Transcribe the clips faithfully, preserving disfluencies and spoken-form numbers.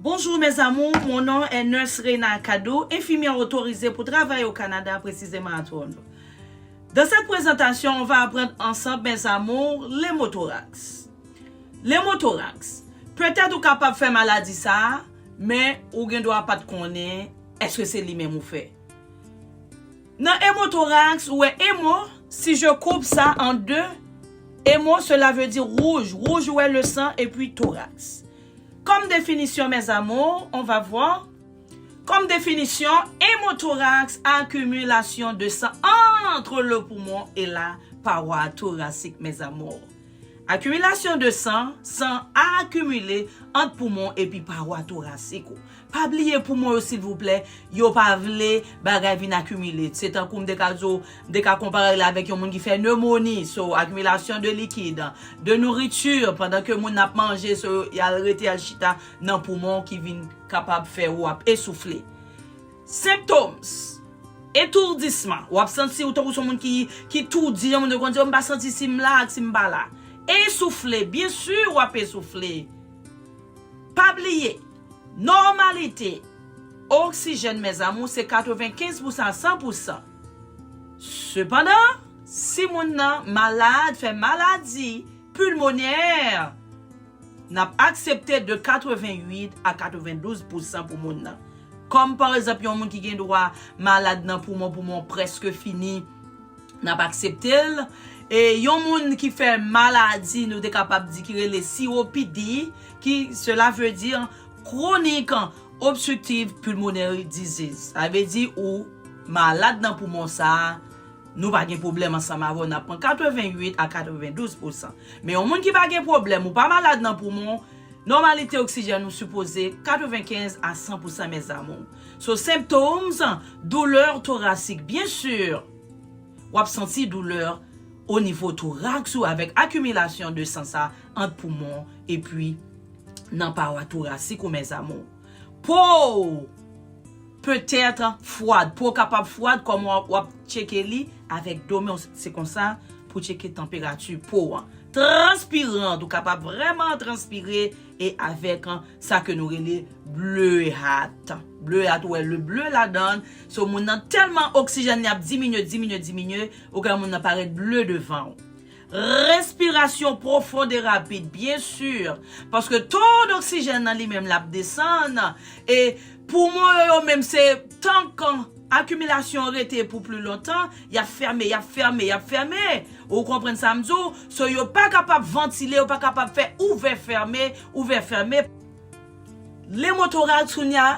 Bonjour mes amours, mon nom est Nurse Reina Cadou, infirmière autorisée pour travailler au Canada, précisément à Toronto. Dans cette présentation, on va apprendre ensemble, mes amours, l'hémothorax. L'hémothorax. Petèt ou kapab fè maladi sa a, men ou gen dwa pa t konnen èske se li menm ou fè. Nan hémothorax, ou wè hémo, si je coupe ça en deux, hémo, cela veut dire rouge. Rouge, ou wè le sang, et puis thorax. Comme définition, mes amours, on va voir. Comme définition, hémothorax, accumulation de sang entre le poumon et la paroi thoracique, mes amours. Accumulation de sang, san akimile ant poumon epi paroi torasik ou. Pa bliye poumon yo, silvouplè, yo pa vle bagay vin akimile. Se tankou m te ka di w, m te ka konpare l avèk yon moun ki fè nemoni, so, accumulation de liquide, de nourriture, pandan ke moun ap manje, so, y al rete, y al chita nan poumon ki vin kapab fè ou ap esoufle. Symptoms. Etoudisman. W ap santi ou tankou se yon moun ki, ki toudi, jan moun yo konn di, "Oh, m pa santi si m la ak si m pa la." Esoufle, byen si w ap esoufle. Pa bliye, nòmalite oksijèn, mes amours, se katrevenkenz pou san a san pou san. Sepandan, si moun nan malad, fè maladi pilmonè, n ap aksepte de katrevenwit a katrevendouz pou san pou moun nan. Kòm pa egzanp, yon moun ki gen dwa malad nan poumon, poumon prèske fini, n ap aksepte l. E yon moun ki fè maladi, nou te kapab di, ki rele C O P D, ki, cela veut dire chronique obstructive pulmonary disease. Sa vle di ou malad nan poumon sa a, nou pa gen pwoblèm ansanm avè w, n ap pran katrevenwit a katrevendouz pou san. Men yon moun ki pa gen pwoblèm, ou pa malad nan poumon, nòmalite oksijèn ou sipoze katrevenkenz a san pou san, mes amours. So, symptoms, douleur thoracique, byen si, w ap santi doulè o nivo toraks ou avèk akimilasyon de san sa ant poumon epi nan pawa torasik ou, mes amours. Po w petèt fwad, po w kapab fwad, kòman w ap, w ap tcheke li avèk do men w, se konsa pou tcheke tanperati po w. Transpirant, ou kapab vrèman transpire e avèk sa ke nou rele bleuhat. Bleuhat, ou wè le bleu ladan l, so moun nan tèlman oksijèn li ap diminye, diminye, diminye, ou ka wè moun nan parèt ble devan w. Respirasyon pwofon e rapid, byen si, paske to doksijèn nan li menm l ap desann, e poumon yo, yo menm se tank akimilasyon an rete pou pli lontan, y ap fèmen, y ap fèmen, y ap fèmen. Ou konprann sa m di w? So, yo pa kapab vantile, yo pa kapab fè ouvè fèmen, ouvè fèmen. Lemotoraks, kounye a,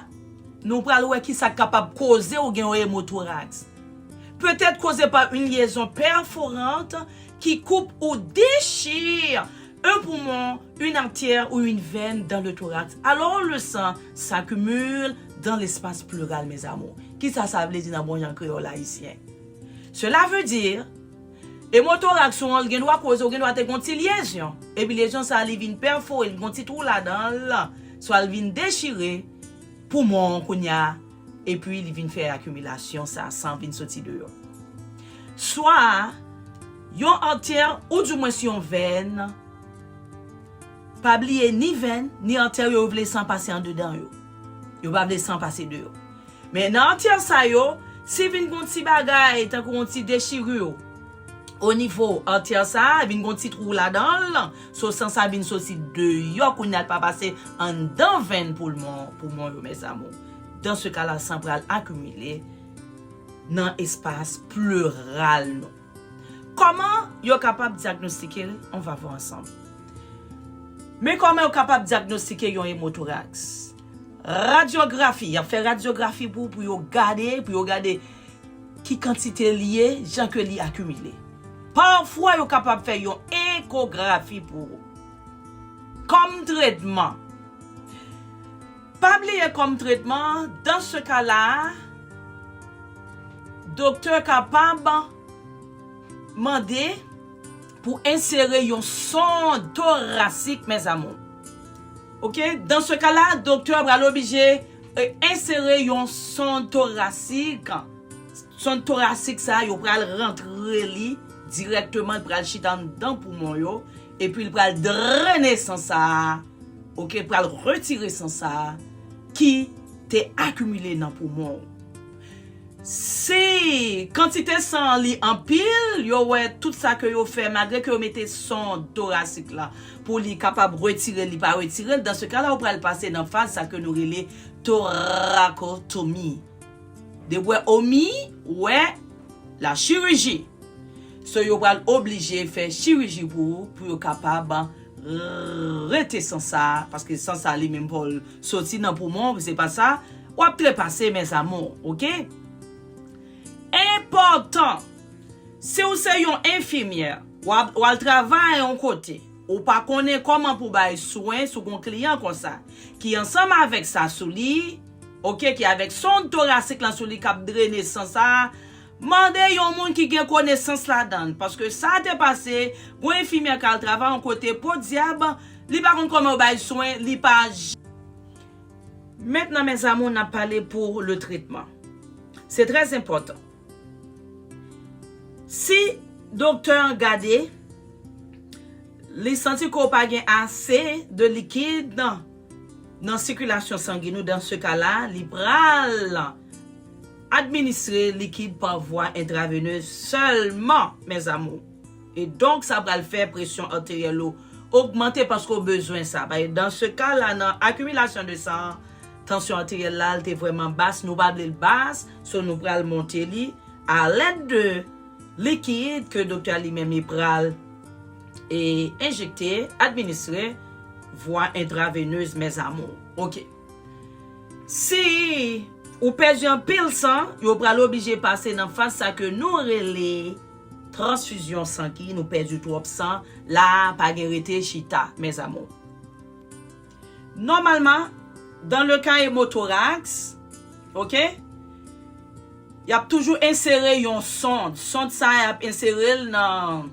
nou pral wè ki sa k kapab koze ou gen yon emotoraks. Peut être causé par une liaison perforante qui coupe ou déchire un poumon, une artère ou une veine dans le thorax. Alors le sang s'accumule dans l'espace pleural, mes amours. Kisa sa vle di nan bon jan kreyòl ayisyen? Cela veut dire, emotoraks ou an, l gen dwa koze, ou gen dwa te gon ti lyezyon. Epi lyezyon sa a, li vin pèfore, li gon ti twou ladan l, swa l vin dechire poumon an kounye a, epi li vin fè akimilasyon sa, san vin soti deyò. Swa yon artère ou dimwens yon vèn, pa bliye ni vèn, ni artère yo, yo vle san pase andedan yo. Yo pa vle san pase deyò. Men nan artère sa yo, si vin gon ti bagay, tankou yon ti dechirure o nivo artère sa, vin gon ti twou ladan l, so san sa vin soti deyò, kounye a l pa pase anndan vèn poumon, poumon yo, mes amours. Dans ce cas-là, san pral akimile nan espas pleural nou. Kòman yo kapab dyagnostike l? On va voir ensemble. Men kòman yo kapab dyagnostike yon emotoraks? Radyografi, y ap fè radyografi pou, pou yo gade, pou yo gade ki kantite li ye, jan ke li akimile. Pafwa, yo kapab fè yon ekografi pou ou. Kòm tretman, pa bliye kòm tretman, dans ce cas-là, doktè kapab mande pou ensere yon sonn torasik, mes amours. Ok? Dans ce cas-là, doktè pral oblije, e, ensere yon sonn torasik. Sonn torasik sa, yo pral rantre li dirèkteman, li pral chita anndan poumon yo, epi li pral drene san sa a. Ok? Pral retire san sa a ki te akimile nan poumon w. Si kantite san an li anpil, yo wè tout sa ke yo fè, malgre ke yo mete sonde torasik la pou li kapab retire, li pa retire l, dans ce cas-là, ou pral pase nan faz sa ke nou rele torakotomi. Depi w wè omi, ou wè la chiriji. So, yo pral oblije fè chiriji pou ou, pou yo kapab rete san sa, paske san sa li menm pou l soti nan poumon, se pa sa, w ap trepase, mes amours, oke? Enpòtan, si w se yon enfimyè, w ap, w al travay yon kote, ou pa konnen kòman pou bay swen sou gon kliyan konsa, ki ansanm avèk sa sou li, oke, ki avèk sonde torasik lan sou li k ap drene san sa, mande yon moun ki gen konesans ladan l, paske sa te pase, gon enfimyè k al travay yon kote, podyab, li pa konn kòman yo bay swen, li pa j-, Maintenant, mes amours, n ap pale pou le trètman. Se trè enpòtan. Si doktè an gade, li santi ke w pa gen ase de likid nan, nan sikilasyon sangen ou, dans ce cas-là, li pral administre likid pa vwa entravenez sèlman, mes amours. E donk, sa pral fè presyon arteryèl ou ogmante paske w bezwen sa. Dans ce cas-là, nan akimilasyon de san, tansyon arteryèl la, l te vrèman bas, nou pa vle l bas, so nou pral monte li a lèd de likid ke doktè a li menm li pral e enjekte, administre, vwa entravenez, mes amours. Oke. Si ou pèdi anpil san, yo pral oblije pase nan faz sa ke nou rele transfizyon sangen, nou pèdi twòp san, la pa gen rete chita, mes amours. Nòmalman, dans le cas hémothoraks, oke, y ap toujou ensere yon sonde. Sonde sa, y ap ensere l nan,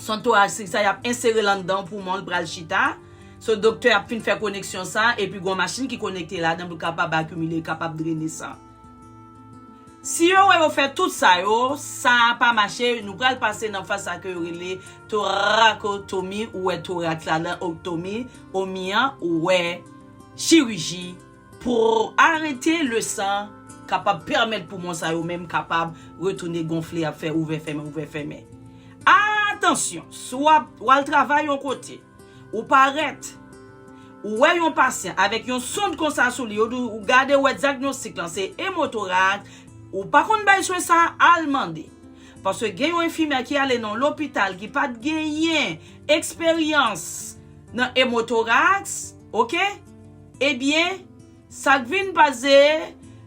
sonde torasik sa, y ap ensere l anndan poumon, l pral chita. So, doktè ap fin fè koneksyon sa, epi gon machin ki konekte ladan pou kapab akimile, kapab drene san. Si yo wè yo fè tout sa yo, sa pa mache, nou pral pase nan faz sa ke yo rele torakotomi, ou wè toraks la, nan oktomi, omi an, ou wè chiriji pou arete le san, kapab pèmèt poumon sa yo menm kapab retounen gonfle, ap fè ouvè fèmen, ouvè fèmen. Atansyon, si w ap, w al travay yon kote, ou parèt, ou wè yon pasyan avèk yon sonde konsa sou li, yo di w, ou gade, ou wè dyagnostik lan se emotoraks, ou pa konn bay swen sa, al mande. Paske gen yon enfimyè ki ale nan lopital ki pa t genyen eksperyans nan emotoraks, oke? Ebyen, sa k vin pase,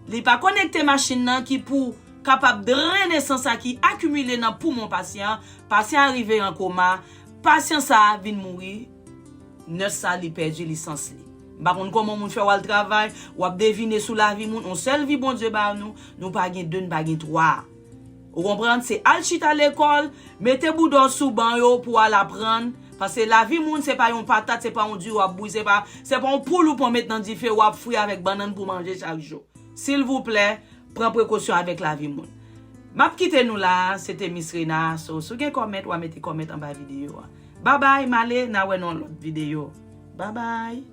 li pa konekte machin nan ki pou kapab drene san sa ki akimile nan poumon pasyan an. Pasyan an rive an koma, pasyan sa a vin mouri, nès sa li pèdi lisans li. M pa konn kòman moun fè w al travay, w ap devine sou lavi moun, yon sèl vi Bondye ba nou, nou pa gen de, n pa gen twa. Ou konprann? Se al chita lekòl, mete bouda w sou ban yo pou w al aprann. Paske lavi moun, se pa yon patat, se pa yon diri w ap bouyi, se pa, se pa yon poul ou pran met nan dife, w ap fri avèk bannann pou manje chak jou. Silvouplè, pran prekosyon avèk lavi moun. M ap kite nou la, se te Miss Rena. So, si w gen kòmant, w a mete kòmant anba videyo a. Babay, m ale, n a wè nan yon lòt videyo. Babay.